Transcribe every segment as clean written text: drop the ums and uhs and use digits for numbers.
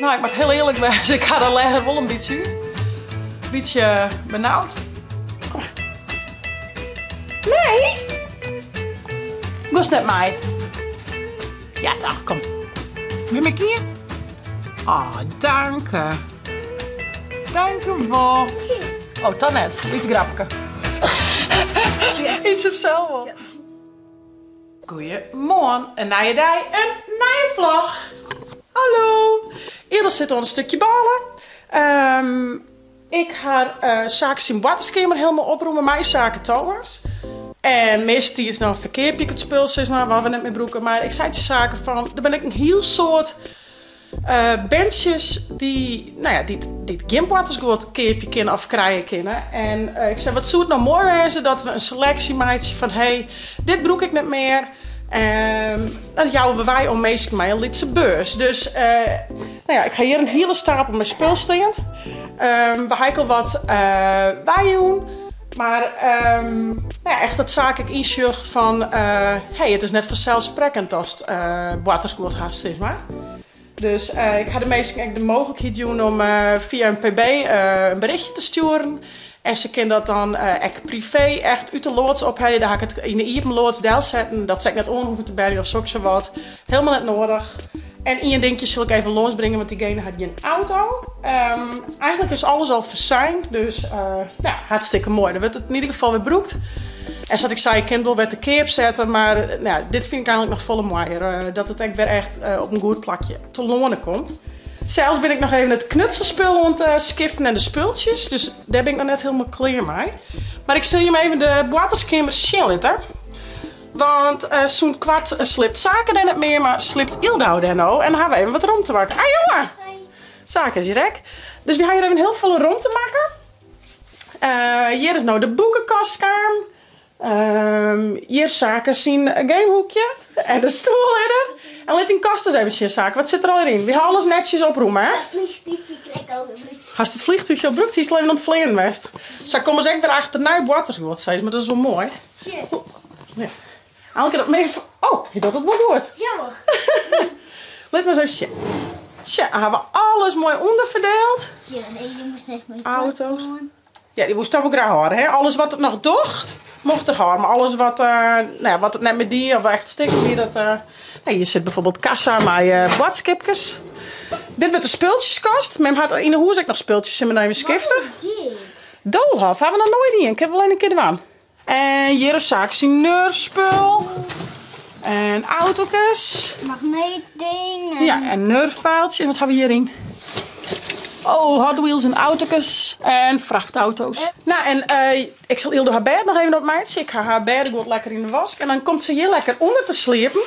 No, ik moat hiel earlik wêze, ik ha de legger wol in bytsje út. Bytsje benaud. Kom mar. Nee! Wolst net mei? Ja toch, kom. Nim ik ien? Oh, danke. Danke wol. Oh, toch net. Lyts grapke. Iets op sels wol. Goeiemoarn, in nije dei, in nije vlog. Hallo! Iedel sit oan in stikje bôle. Ik ha Sake syn boarterskeamer hielendal opromme mei Sake Thomas. En meastentiids dan ferkeapje ik it spul, sis mar, wat we net mear brûke. Mar ik sei tsjin Sake fan, der binne ek in hiel soad Berntsjes dy't, no ja, dy't, dy't gjin boartersguod keapje kinne of krije kinne. En ik sei, wat soe it no moai wêze dat we in seleksje meitsje fan hé, dit brûk ik net mear. Dat jouwe we wei oan minsken mei in lytse beurs. Dus no ja, ik ha hjir in hiele stapel mei spul stean. We ha ek al wat weijûn. Mar no ja, echt dat Sake ek ynsjocht fan hé, it is net fanselssprekkend datst boartersguod hast, sis mar. Dus ik ha de minsken ek de mooglikheid jûn om fia in pb in berichtje te stjoeren. En se kin dat dan ek privee echt út de loads ophelje. Dêr ha ik it yn de iepen loads delsetten, dat se ek net oan hoege te beljen of sokssawat. Helemaal net noadich. En ien dinkje sil ik even lânsbringe, want diegene hat gjin auto. Eigentlik is alles al fersein, dus nou ja, hartstikke moai. Dan wurdt it yn ieder gefal wer brûkt. En sa't ik sei, ik kin it wol wer te keap sette, mar nou ja, dit fyn ik eigentlik noch folle moaier. Dat it ek wer echt op in goed plakje telâne komt. Sels bin ik noch even it knutselspul oan it skiften en de spultsjes, dus dêr bin ik noch net hielendal klear mei. Mar ik sil jim even de boarterskeamer sjen litte. Want sûnt koart sliept Sake dêr net mear, mar sliept Yldau dêr no. En dan ha we even wat romte makke. Ah jonge! Sake is hjir ek. Dus wy ha hjir even hiel folle romte makke. Hjir is no de boekekast kaam. Hjir Sake syn gamehoekje. En de stoel is der. En lit dyn kast ris even sjen Sake, wat sit der allegear yn? Wy ha alles netsjes oprûme hè? Dat vliegtuigje krekt al brûkt. Hast it vliegtuigje al brûkt? Hiest al even oan it fleanen west? Sa komme se ek wer achter nij boartersguod, sis mar, dat is wol moai. Ja. Elke dat mee. Oh, hy docht it wol goed. Ja. Lit mar ris even sjen. Sja, ha we alles moai ûnderferdield. Ja, deze moest echt mooi Auto's. Ja, dy woest toch wol graach hâlde, hè? Alles wat it noch docht, mocht er hâlde. Mar alles wat, uh, nou ja, wat it net mear die of echt stikken wie, dat... Uh, nou, hjir sit byfoarbyld kassa mei uh, boadskipkes. Dit wurdt de spultsjeskast. Mem hat yn 'e hûs ek noch spultsjes, sille we noch even skifte. Wat is dit? Doolhof, ha we noch noait dien. Kinne we wol even in kear dwaan. En hjir is Sake syn Nerfspul. En autokes. Magneetding. Ja, en Nerfpaaltje. En wat ha we hjiryn? Oh, Hot Wheels en autokes. En frachtauto's. Nou, en uh, ik sil Yldo har bêd noch even opmeitsje. Ik ha har bêdeguod lekker yn de wask. En dan komt se hjir lekker ûnder te sliepen.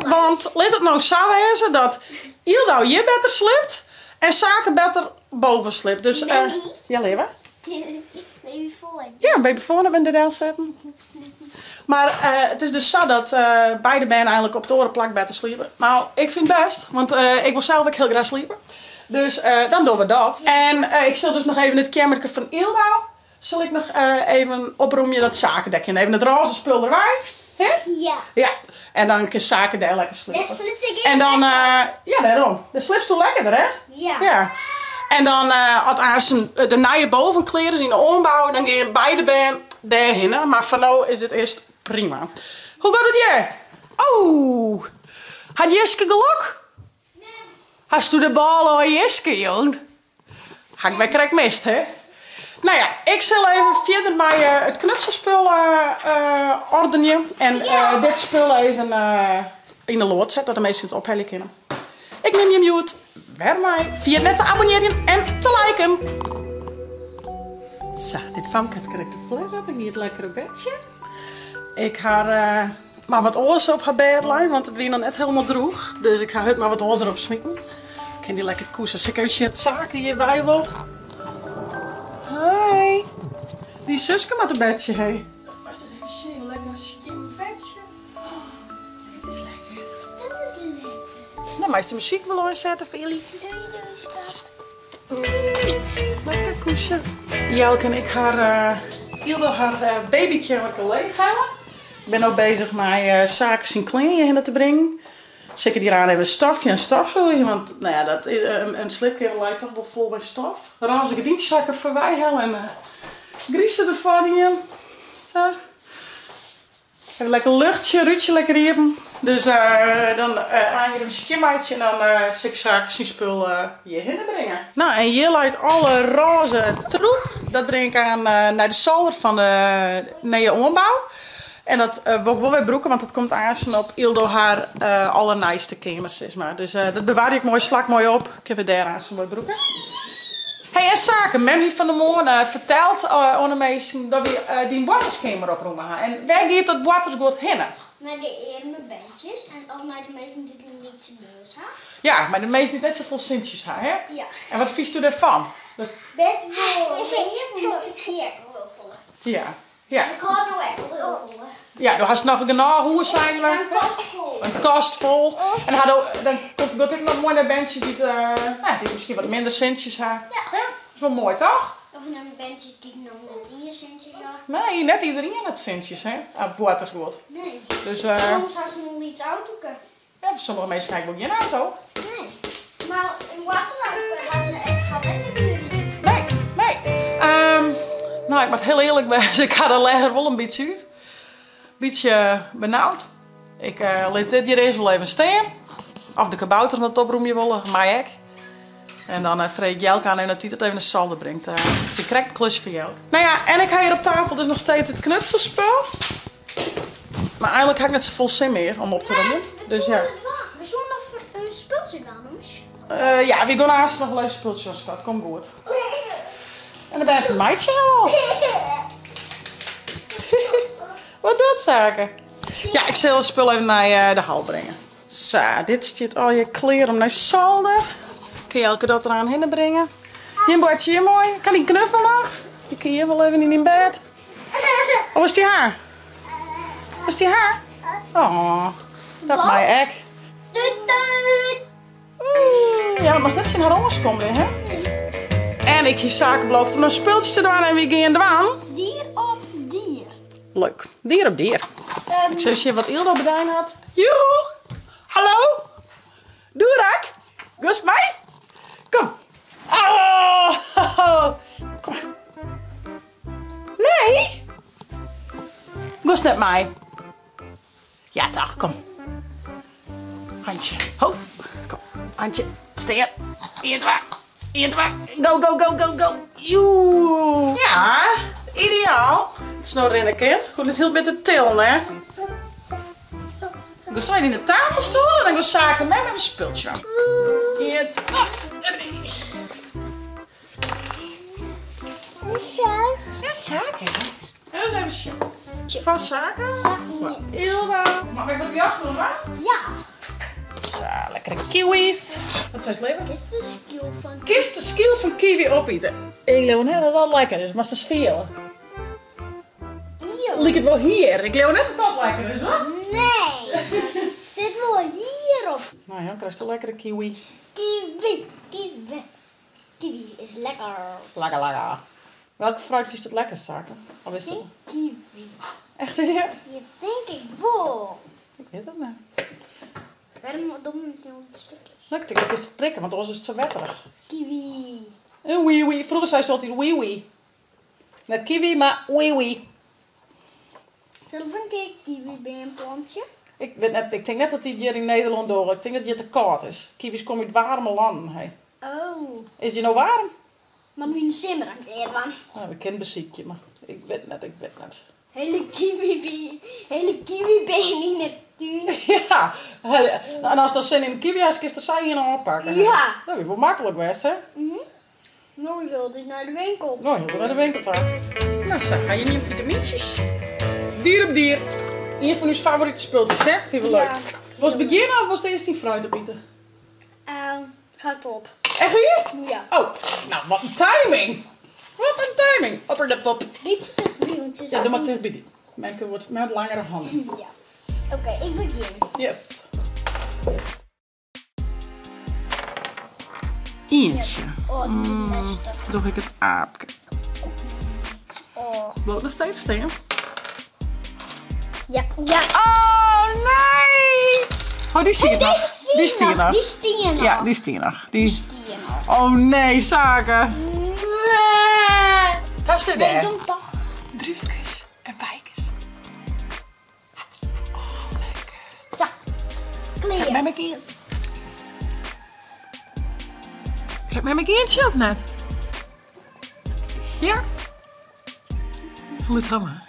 Want lit it no sa wêze dat Yldo hjir better sliept en Sake better boven sliept. Dus, uh, ja, leave. Babyfoon. Ja, babyfoon op in de del setten. Mar uh, it is dus sa dat uh, beide bern eigentlik op it oare plak better sliepe. No, ik fyn it bêst, want uh, ik wol sels ek hiel graach sliepe. Dus dan dogge we dat. En ik sil dus noch even it keammerke fan Yldo sil ik noch even opromje dat Sake dêr kin. Even it rôze spul derwei. Hè? Ja. Ja. En dan kin Sake dêr lekker sliepe. Dêr sliep ik En dan, ja dêrom. Dêr sliepsto lekkerder hè? Ja. Ja. En dan as aansten de nije boven klear is yn de oanbou, dan gean beide bern dêrhinne. Mar foar no is dit earst prima. Hoe giet it hjir? Oh, hat Jiske gelok? Nee. Hasto de bôle oan Jiske jûn? Ha ik wer krekt mist, hè? No ja, ik sil even fierder mei it knutselspul ordenje. En dit spul even yn de loads sette, dat de minsken it ophelje kinne. Ik nim jim hjoed wer mei. Ferjit net te abonnearjen en te liken. Sa, dit famke hat krekt de fles op en giet lekker op bedsje. Ik ha mar wat oars op har bêd lein, want it wie noch net hielendal droech. Dus ik ha hurd mar wat oars derop smiten. Kin dy lekker koese. Sil ik even sjen oft Sake hjir wei wol. Hoi. Dyn suske moat op bedsje, hé. Moatst ris even sjen, lekker in skjin bedsje. Oh, dit is lekker. Dat is lekker. Nou, meist de muzyk wol oansette foar jullie. Doei, doei, skat. Lekker koesje. Jelke en ik ha Yldo har babykeammerke leechhelle. Ik bin no bezich mei Sake syn klean hjirhinne te bringen. Sil ik hjir aan even stofje en stofsûgje, want nou ja, dat, in sliepkeamer leit toch wol fol mei stof. Rôze gerdyntsjes ha ik der foarby helle en grize derfoar dien. Sa. Even lekker luchtsje, rútsje lekker iepen. Dus dan aan hjir even skjinmeitsje en dan sil ik Sake syn spul hjirhinne bringe. Nou, en hjir leit alle rôze troep. Dat bring ik aan nei de solder fan de nije oanbou. En dat wol ik wol wer brûke, want dat komt aansten op Ildo har allernijste keamer, sis mar. Dus dat bewarje ik moai, slak moai op. Kinne we dêr aansten moai brûke. Hey, en Sake, mem hie fan 'e moarn ferteld oan de minsken dat wy dyn boarterskeamer oprûme ha. En wêr giet dat boartersguod hinne? Nei de earme berntsjes en of nei de minsken dy't in lytse beurs ha. Ja, mei de minsken dy't net safolle sintsjes ha, hè? Ja. En wat fynsto dêrfan? Bêst wol leaf, omdat ik hie ek wol hiel folle. Ja. Ja. Ik hâld no ek wol hiel folle. Ja, do hast noch genôch oer, seinen we. In kast fol. In kast fol. En ha do, dan komt it ek noch moai nei berntsjes dy't, no, dy't miskien wat minder sintsjes ha. Ja. Hè? Dat is wol moai, toch? Of nei berntsjes dy't noch net iens sintsjes ha. Nee, net iderien hat sintsjes, hè? Of boartersguod. Nee. Dus, Soms ha se in lyts autoke. Ja, foar sommige minsken ha ik wol gjin auto. Nee, mar in boartersautoke ha se ek, hat ek net iderien. Nee, nee. No, ik moat hiel earlik wêze, ik ha de legger wol in bytsje út. Bytsje benaud. Ik lit dit hjir earst wol even stean. Of de kabouters noch oprûmje wolle, mei ek. En dan freegje ik Jelke aan even dat hy dat even nei solder bringt. Fyn ik krekt in klusje foar Jelke. Nou ja, en ik ha hjir op tafel dus noch steeds it knutselspul. Mar eigenlik ha ik net safolle sin mear om op te romjen. Dus ja. We soene noch in spultsje dwaan, ommers. Ja, we gean aanst noch wol even spultsje dwaan, skat. Komt goed. En de bern fermeitsje har al. Wat docht Sake? Ja, ik sil it spul even nei de hal bringe. Sa, dit stiet allegear klear om nei solder. Kin Jelke dat der aan hinne bringe? Jim boartsje hjir moai. Kan dyn knuffel noch? Dy kin hjir wol even yn dyn bêd. Of is dy har? Is dy har? Oh, dat mei ek. Toet toet! Ja, moatst net tsjin har oanskommelje, hè? En ik hie Sake beloofd om in spultsje te dwaan en wy gean dwaan. Dier op dier. Leuk. Dier op dier. Ik sil sjen wat Ildo bedein hat. Joehoe! Hallo! Doerak! Giest mei? Kom. Oh! Kom mar. Nee! Giest net mei? Ja toch, kom. Handje, ho. Kom, handje, stean. Ien, twa, ien, twa. Go, go, go, go, go. Joe. Ja, ideaal. It is no rinne kin. Hoecht net hiel bit te tillen, hè. Giest even yn de tafelstoel en dan go Sake mem even spultsje dwaan. Ien, twa, drie. Ja, Sake. Ris even sjen. Foar Sake. Foar Ilda. Mag ik wat ljocht oan dwaan? Ja. Sa, lekkere kiwis. Wat seist leave? Kinst de skyl fan Kinst de skyl fan kiwi opite? Ik leau net dat dat lekker is, moatst ris fiele. Liket wol hier. Ik leau net dat dat lekker is, hoor. Nee, sit wol hier op. Nou ja, krijst in lekkere kiwi. Kiwi, kiwi. Kiwi is lekker. Lekker, lekker. Welke fruit fynst it lekkerst, Sake? Of is dat... Kiwi. Echt waar? Ja, tink ik wol. Ik wit it net. Waarom doen we het in stukjes? Nou, ik tink dat kinst it prikke, want oars is it sa wetterich. Kiwi. Een wee-wee. Froeger seist altyd wee-wee. Net kiwi, mar wee-wee. Sille we in kear kiwi beam plantsje? Ik wit net, ik tink net dat dy hjir yn Nederlân dogge. Ik tink dat hjir te kâld is. Kiwis komme út waarme lannen, hé. Oh. Is dy no waarm? Mar yn de simmer dan kear dwaan. Nou, we kinne besykje, mar ik wit net, ik wit net. Hele kiwi, hele kiwibeam yn de tún. Ja, en ast dan sin yn de kiwi hast, kinst der sa ien ôfpakke. Ja. Dat wie wol maklik west, hè? Mhm. No sil ik nei de winkel. No, hiel nei de winkel ta. No sa, ha jim jim vitamintjes? Dier op dier. Ien fan ús favorite spultsjes, hè? Fyn we leuk. Ja. Wolst begjinne of wolst earst dyn fruit opite? Ga het op. Echt wier? Ja. Oh, nou wat in timing. Wat in timing. Opper de pop. Bytsje tichtby, want se is Ja, doe mar tichtby dy. Merke wordt met langere handen. Ja. Oké, ik begjin. Yes. Ientsje. Oh, dit is lestich. Doch ik it aapke. Oh. Bliuwt noch steeds stean. Ja, ja. Oh nee! Oh, dy stiet noch. Deze Dy stiet noch. Die stie noch. Ja, dy stiet noch. Die Dy... stie noch. Oh nee, Sake. Nee. Daar zit Nee, hij. doe toch. Drufkes en bijkes. Oh, lekker. Zo. Kleer. Met mijn kind. Krijg met mijn kindje of net? Ja? Let maar.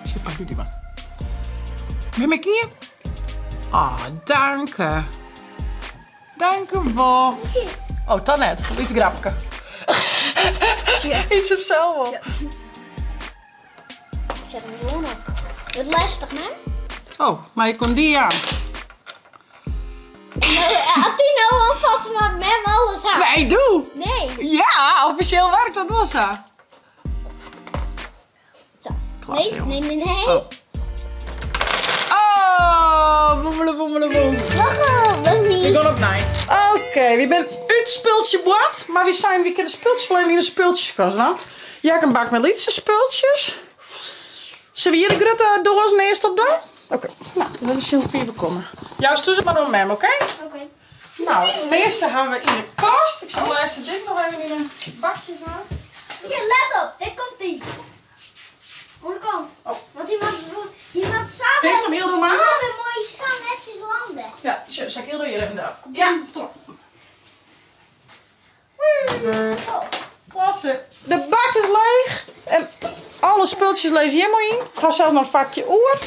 Zit pak jullie maar. Met mijn kind? Ah, dank je. Dank je wel. Oh, dan net. Iets grapke. Iets op zelf op. Zet hem gewoon op. Het lastig, hè? Oh, maar je kon die aan. Nou, als die nou aanvalt, maar mem alles aan. Nee, doe. Nee. Ja, officieel werkt dat wel zo. Zo. Klasse, Nee, jongen. nee, nee, nee. Oh. Oh, boemele, boemele, boem. Wacht, mami. Ik ga op nij. Oké, wie bent uit spultje wat? Maar wie zijn, wie kunnen spultjes alleen in de spultjeskast dan? Ja, ik een bak met lietse spultjes. Zullen we hier de grote doos eerst op doen? Oké, nou, dan zullen we even komen. Juist tussen maar om hem, oké? Oké. Nou, het meeste hebben we in de kast. Ik zal eerst dit nog even in de bakjes aan. Hier, let op. Dit komt die. Onderkant. Oh. Want die maakt, die maakt samen... Deze nog heel normaal? Die maakt weer mooi samen netjes landen. Ja, zal ik heel door hier even daar. Ja, top. Oh. Klasse. De bak is leeg. En alle spultjes lees hier mooi in. Ik ga zelfs nog een vakje oer.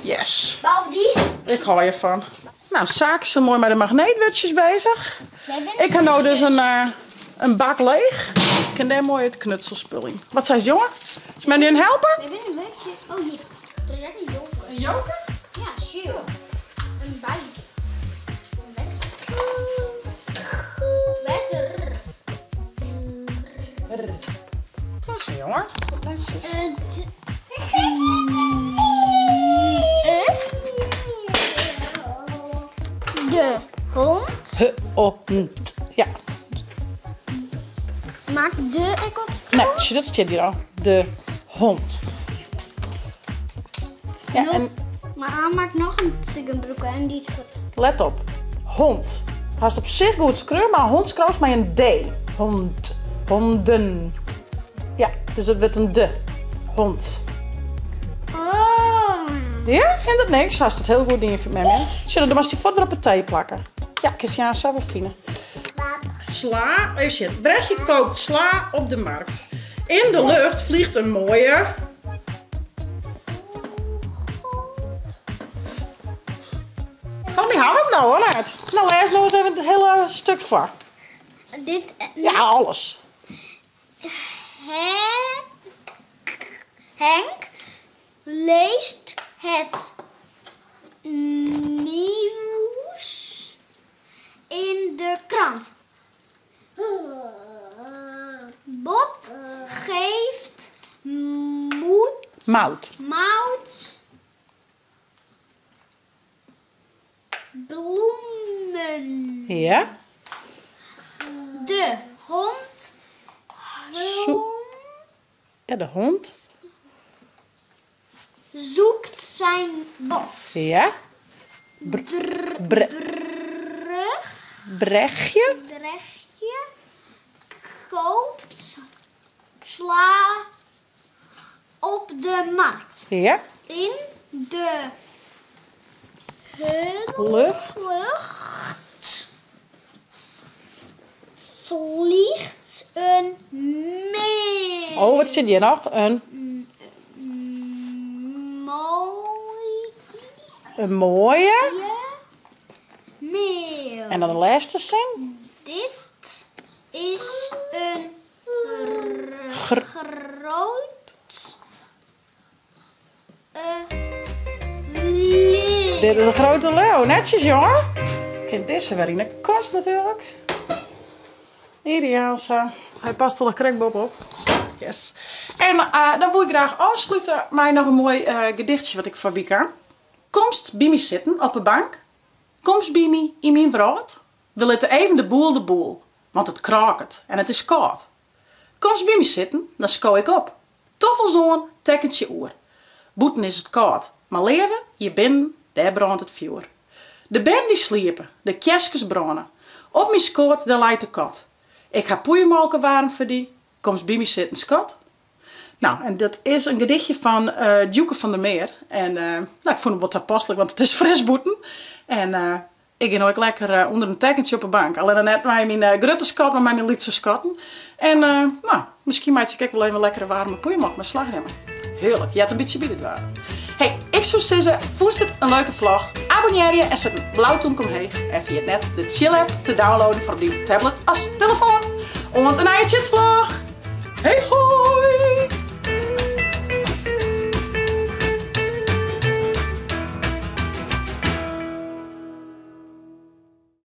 Yes. Behalve die. Ik hou ervan. Nou, Saak is zo mooi met de magneetwutjes bezig. Wij zijn Ik heb nou dus een bak leeg. Ik kan daar mooi het knutselspul in. Wat zei ze, jongen? Is men nu een helper? Wij zijn een leukjes. Oh, hier. Er is echt een joker. Een joker? Ja, sure. Een bij. Een wesp. Wesp. Klasse, jongen. Wat netjes. Een De hond H, O, N, T. Ja. maakt de ik op Nee, dat zit hier al. De hond. Ja, en Maar hij maakt nog een ziekenbroek en die is goed. let op. Hond. Hij is op zich goed schreeuwen, maar hond schreeuwt maar een D. Hond. Honden. Ja, dus dat wordt een de. Hond. Oh. Ja, en dat niks. Hij staat heel goed in je met me. Zullen we maar die voet weer op het thee plakken? Ja, Christian zou wel fine. Sla, even zitten. Brechtje kookt sla op de markt. In de lucht vliegt een mooie... Van die hou hem nou hoor, Laat. Nou, lees nog eens even het hele stuk voor. Dit. Ja, alles. Henk, Henk leest het nieuws in de krant. Bob geeft moed, Mout. mout bloemen. Ja. De hond Zo- Ja, de hond. zoekt zijn bot. Ja. Bre Brug, Brechtje. Brechtje koopt sla op de markt. Ja. In de Lucht. lucht vliegt een meeuw. Oh, wat zit hier nog? Een, Mooi een mooie. meeuw. En dan de laatste zin. Dit is een Gr- groot leeuw. Dit is een grote leeuw. Netjes, jongen. Kijk, deze weer in de kast natuurlijk. Ideaal zo. Hij past al een krekbob op. Yes. En dan wil ik graag afsluiten met nog een mooi gedichtje wat ik van Wieka. Komst bij me zitten op de bank. Komst bij me in mijn vrouw. We laten even de boel de boel. Want het kraakt en het is koud. Komst bij me zitten, dan sco ik op. Toffelzoon, tekkentje oer. Boeten is het koud. Maar leven, je binnen, daar brandt het vuur. De bern dy sliepe, de kjerskes brâne. Op myn skoat dêr leit de kat. Ik ha poeiermolke waarm foar dy, komst by my sitten skat? Nou, en dat is in gedichtje fan Djoeke van der Meer. En nou, ik fûn him wol tapaslik, want it is fris bûten. En ik gean no ek lekker ûnder in tekkentsje op 'e bank. Allinne net mei myn grutte skat, mar mei myn lytse skatten. En nou, miskien meitsje ik ek wol even in lekkere waarme poeiermolke mei slachrjemme. Hearlik, heart in bytsje by dit waar. Hey, ik soe sizze, fûnst it in leuke vlog? Abonnearje en set in blau tûmke omheech. En ferjit net de Tsjil-app te downloaden foar op dyn tablet as telefoan. Oant in nije Tsjitsvlog! Hey ho!